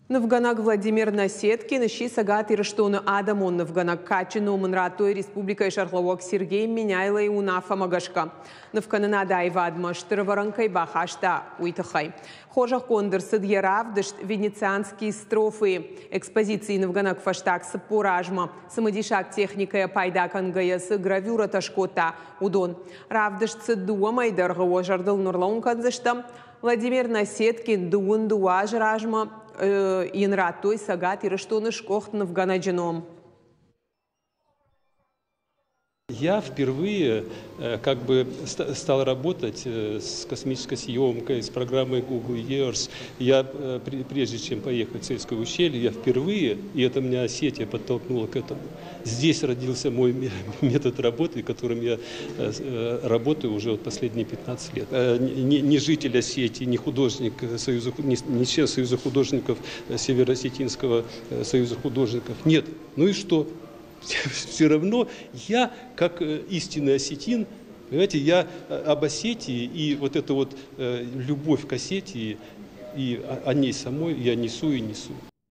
Нывгӕнӕг Владимир Наседкин сси Цӕгат Ирыстоны адӕмон нывгӕнӕг. Кадджын ном ын радтой республикӕйы сӕргълӕууӕг Сергей Меняйлойы уынаффӕмӕ гӕсгӕ. Нывкӕнынады аивадмӕ стыр ӕвӕрӕн кӕй бахаста, уый тыххӕй. Хорзӕхгонд ӕрцыд йӕ равдыст «Венецианские строфы». Экспозицийы нывгӕнӕг фӕстаг 40 азмӕ цымыдисаг техникӕйӕ пайда кӕнгӕйӕ цы гравюрӕтӕ скодта, уыдон. Равдыст цыд дыууӕ мӕйы дӕргъы уӕ зӕрдыл нурлӕууын кӕндзыстӕм. Владимир Наседкин 22 азы размӕ йын радтой Цӕгат Ирыстоны сгуыхт нывгӕнӕджы ном. Я впервые как бы стал работать с космической съемкой, с программой Google Earth. Я, прежде чем поехать в Цейское ущелье, я впервые, и это меня Осетия подтолкнула к этому, здесь родился мой метод работы, которым я работаю уже вот последние 15 лет. Не житель Осетии, не художник Союза, не член Союза художников, Северо-Осетинского Союза художников. Нет. Ну и что? Все равно я, как истинный осетин, понимаете, я об Осетии и вот эту вот любовь к Осетии и о ней самой я несу и несу.